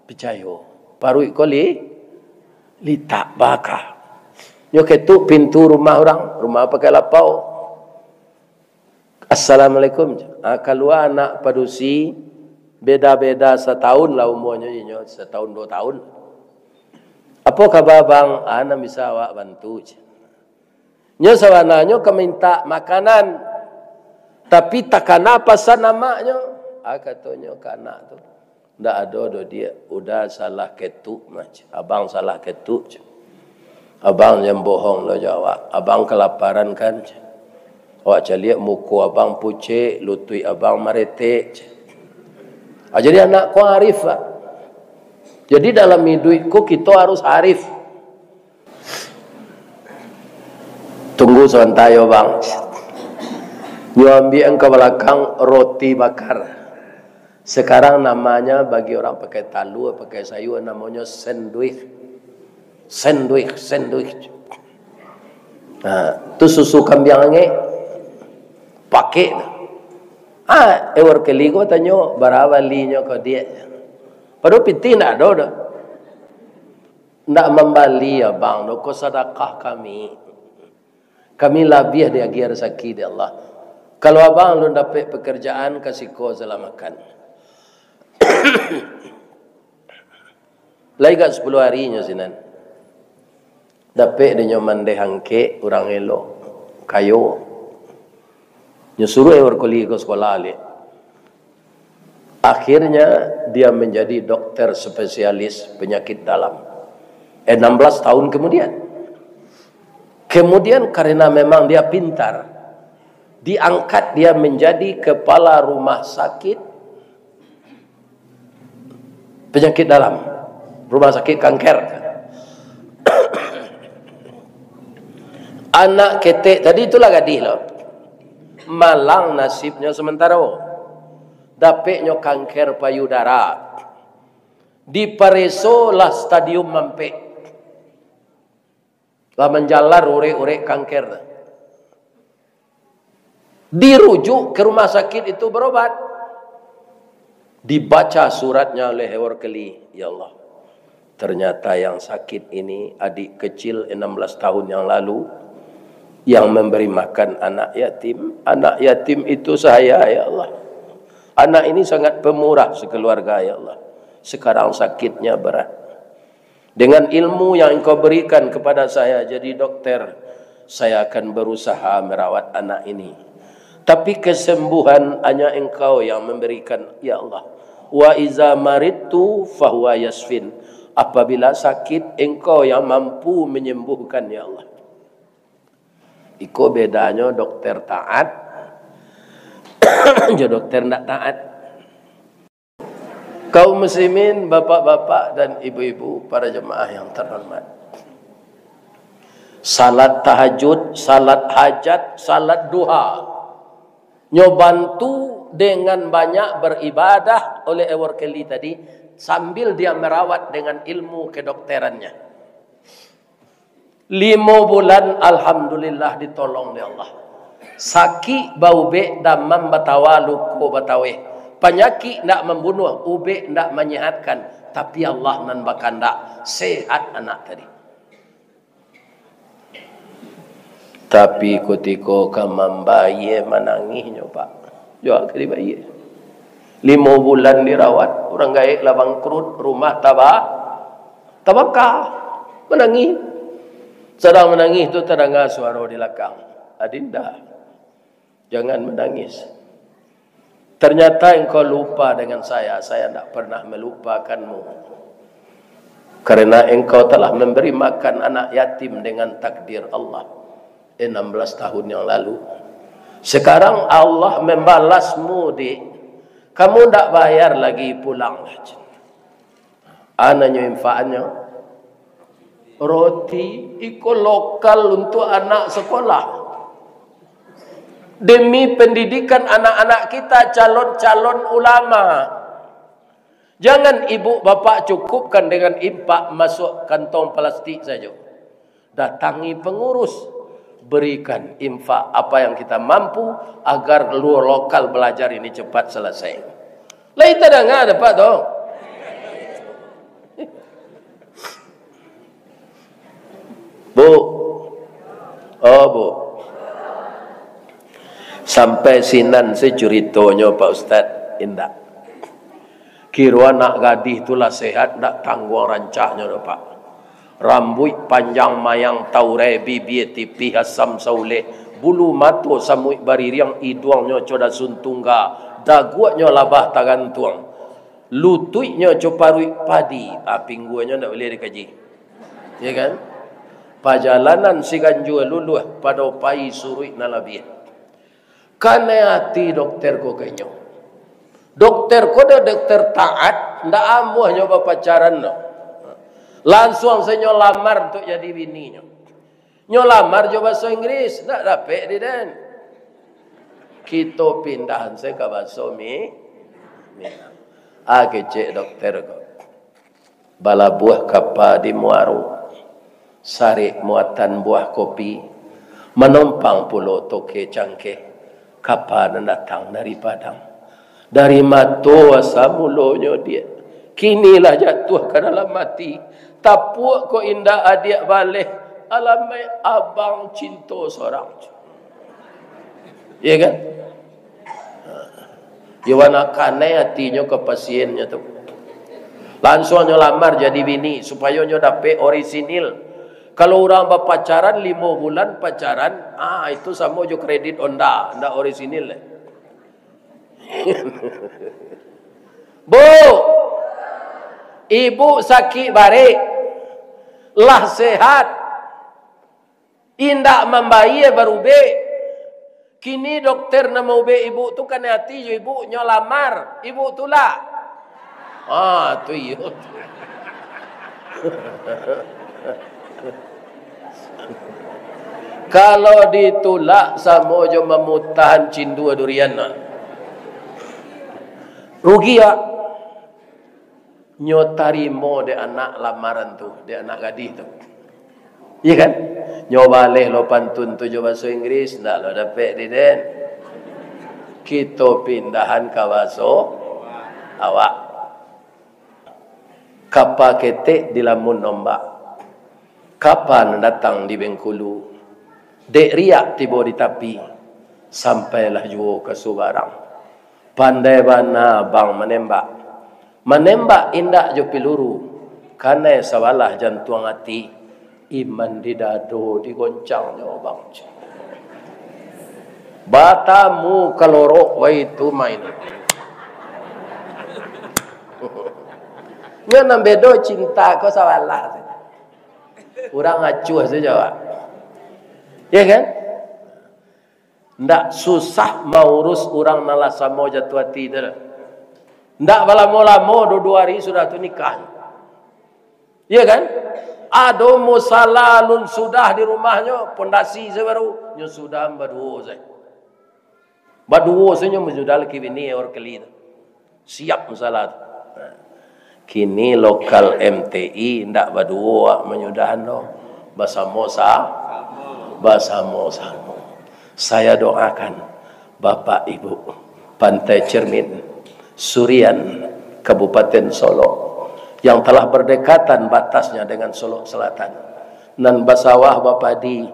picayo. Paruik ko li-, litak baka. Nyo ketuk pintu rumah urang, rumah pakai lapau. "Assalamualaikum." Ah, kalua anak padusi, beda-beda satahun lah umuanyo, inyo satahun duo tahun. "Apo kaba, Bang?" "Ah, nan bisa awak bantu," cek. Nyo sabananyo ka mintak makanan, tapi takana pasan amaknyo. Ah, katonyo ka anak tu, "Ndak ado doh, Diak. Uda salah ketuk mah, cek. Abang salah ketuk, cek. Abang jan bohong lo jo awak. Abang kalaparan kan, cek. Awak caliak muko abang pucek, lutuik abang maretek, cek." Ah, jadi anak ko arif, Pak. Jadi dalam iduik ko kito harus arif. Tunggu sabanta yo, Bang. Nyo ambiak ka balakang roti bakar. Sekarang namanya bagi orang pakai talua, pakai sayur, namonyo sandwich. Sandwich, sandwich. Nah, tu susu kambiang angek. Pakai tu. Ah, Ewer Keli ko tanyo, bara balinyo ko, Diak? Padahal pitih ndak ado doh. Ndak mambali, Abang, doh, ko sadakah kami. Kami labiah diagiah rasaki dek Allah. Kalau abang alun dapek pekerjaan, ka siko salah makan. Lai gak sapuluah ari nyo sinan. Dapek dek nyo mandeh angkek, urang elok, kayo. Nyo suruah Ewer Keli ko sekolah liak. Akhirnya, dia menjadi dokter spesialis penyakit dalam. Enam belas tahun kemudian. Kemudian, karena memang dia pintar, diangkat dia menjadi kepala rumah sakit penyakit dalam, rumah sakit kanker. Anak ketek tadi itulah gadih lo. Malang nasibnyo sementaro. Dapeknyo kanker payudara. Dipareso lah stadium ampek. Lah manjalar urek-urek kanker tu. Dirujuk ke rumah sakit itu berobat. Dibaca suratnya oleh Ewer Keli, "Ya Allah, ternyata yang sakit ini adik kecil enam belas tahun yang lalu, yang memberi makan anak yatim. Anak yatim itu saya, ya Allah. Anak ini sangat pemurah sekeluarga, ya Allah. Sekarang sakitnya berat. Dengan ilmu yang Engkau berikan kepada saya jadi dokter, saya akan berusaha merawat anak ini. Tapi kesembuhan hanya Engkau yang memberikan, ya Allah. Wa iza maridtu fahuwa yasfin. Apabila sakit, Engkau yang mampu menyembuhkan, ya Allah." Iko bedanyo dokter taat jo dokter ndak taat. Kaum muslimin, bapak-bapak dan ibu-ibu, para jemaah yang terhormat. Salat tahajud, salat hajat, salat duha. Nyo bantu dengan banyak beribadah oleh Ewer Keli tadi, sambil dia merawat dengan ilmu kedokterannya. Limo bulan, alhamdulillah, ditolong dek Allah. Sakik baubek, damam batawa, luko bataweh. Panyakik ndak mambunuah, ubek ndak manyehatkan, tapi Allah nan bakandak, sehat anak tadi. Tapi kutiko ka mambayie, manangihnyo, Pak. Juo ka dibayie. Limo bulan dirawat, urang gaek lah bangkrut, rumah taba-, tabaka. Manangih. Sadang manangih tu, tadanga suaro di lakang, "Adinda, jangan menangis. Ternyata engkau lupa dengan saya, saya ndak pernah melupakanmu. Karena engkau telah memberi makan anak yatim dengan takdir Allah." Enam belas tahun yang lalu. Sekarang Allah membalasmu, Dik. Kamu ndak bayar lagi, pulanglah. Anaknyo infakannyo roti, iko lokal untuk anak sekolah. Demi pendidikan anak-anak kita calon-calon ulama. Jangan ibu bapak cukupkan dengan infak masuk kantong plastik sajo. Datangi pengurus, berikan infak apa yang kita mampu agar lo-, lokal belajar ini cepat selesai. Lai tadanga dapek tu? Bu. Oh, Bu. Sampai sinan se curitonyo, Pak Ustaz? Indak. Kiro anak gadih tu lah sehat, ndak tangguang rancaknyo doh, Pak. Rambuik panjang mayang taurai, bibia tipih asam sauleh, bulu mato samuik baririang, iduangnyo co dasun tungga, daguaknyo labah tagantuang, lutuiknyo co paruik padi, ah, pingguangnyo ndak buliah dikaji. Ya kan? Pajalanan siganjua luluah, pado pai suruik nan labiah. Kanai ati dokter ko ka inyo. Dokter ko do dokter taat, ndak amuah nyo bapacaran no. Lansuang se nyo lamar untuak jadi bininyo. Nyo lamar jo baso Inggris, ndak dapek di den. Kito pindahan se ka baso Mi-, Minang. Ah, kecek dokter ko. Balabuah kapa di Muaro, sarik muatan buah kopi, manompang pulo toke cangkeh, kapa nan datang dari Padang. Dari mato asa mulonyo, Diak, kini lah jatuah ka dalam ati. Tapuak ko indak adiak baleh, alamaik abang cinto sorang. Iya kan? Iyo, bana kanai atinyo ka pasiennyo tu. Lansuang nyo lamar jadi bini, supayo nyo dapek orisinil. Kalau urang bapacaran limo bulan pacaran, ah, itu samo jo kredit Honda, ndak orisinil deh. Bu, ibu sakik barek, lah sehat, indak mambayie barubek. Kini dokter nan maubek ibu tu kanai ati jo ibu, nyo lamar, ibu tulak. Ah, tu iyo. Kalau ditulak, samo jo mamutahan cindua durian lah. Rugi, ah. Nyo tarimo dek anak lamaran tu, dek anak gadih tu. Iya kan? Nyo baleh lo pantun tu jo baso Inggris, ndak lo dapek di den. Kito pindahan ka baso awak. Kapa ketek dilamun ombak, kapa nan datang di Bengkulu. Dek riak tibo di tapi, sampailah juo ka subarang. Pandai bana abang manembak. Manembak indak jo piluru, kanai sabalah jantuang ati. Iman di dado digoncangnyo, Bang. Batamu kalorok wai tu main. Nyo nan bedo cinta ko sabalah. Urang acuah sajo, Pak. Ya kan? Ndak susah maurus urang nan lah samo jatuah ati tu. Ndak balamo-lamo, duo-duo ari sudah tu nikah. Iya kan? Ado musala alun sudah di rumahnyo, pondasi se baru, nyo sudah baduo se. Baduo se nyo manyudah laki bini, or keli tu. Siap musala tu. Kini lokal M T I ndak baduo manyudahan doh. Basamo sa-, basamo-samo. Saya doakan Bapak Ibu Pantai Cermin, Surian, Kabupaten Solok, yang telah berdekatan batasnya dengan Solok Selatan, nan basawah bapadi,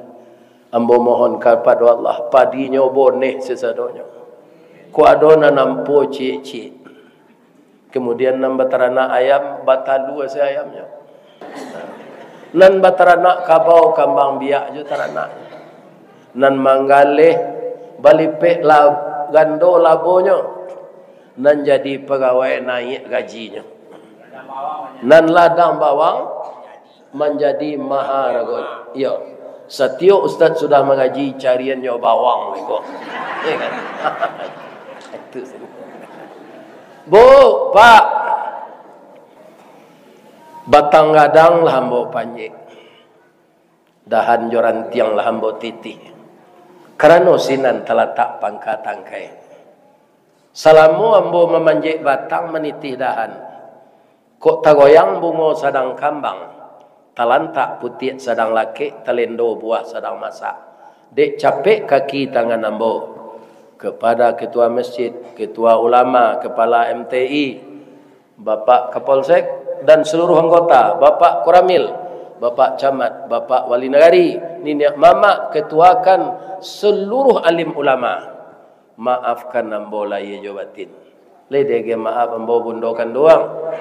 ambo mohon kapado Allah, padinyo boneh sasadonyo. Kok ado nan ampo ciek-ciek. Kemudian nan bataranak ayam, batalua se ayamnyo. Nan bataranak kabau, kambang biak jo taranak. Nan manggaleh, balipek la-, gando labonyo. Nan jadi pagawai, naiak gajinyo. Nan ladang bawang, manjadi maharago. Iyo. Satiok ustaz sudah mangaji, cariannyo bawang ko. Iyo kan? Itu. Bu, Pak. Batang gadang lah ambo panjek. Dahan jo rantiang lah ambo titih. Karano sinan talatak pangka tangkai. Salamo ambo mamanjek batang, manitih dahan, kok tagoyang bungo sadang kambang, talantak putiak sadang lakek, talendo buah sadang masak. Dek capek kaki tangan ambo. Kepada ketua masjid, ketua ulama, kepala M T I, Bapak Kapolsek, dan seluruh anggota, Bapak Koramil, Bapak Camat, Bapak Wali Nagari, niniak mamak, ketuakan seluruh alim ulama. Maafkan ambo lahia jo batin. Lai diagiah maaf ambo bundo kanduang?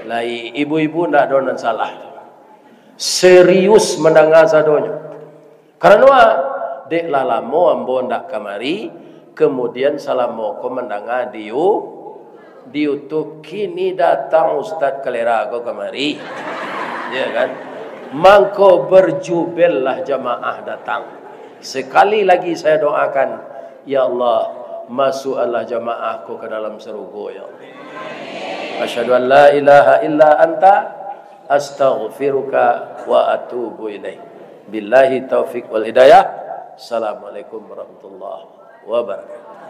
Lai, ibu-ibu ndak ado nan salah. Serius mandanga sadonyo. Karano, ah, dek lah lamo ambo ndak kamari, kemudian salamo ko mandanga di You-, di YouTube, kini datang Ustaz Kalera ko kamari. Ya kan? Mangko berjubellah jamaah datang. Sekali lagi saya doakan, ya Allah, masukkanlah jamaah ko ke dalam sarugo, ya Allah. Asyhadu an la ilaha illa anta, astaghfiruka wa atubu ilaik. Billahi taufik wal hidayah. Assalamualaikum warahmatullahi wabarakatuh.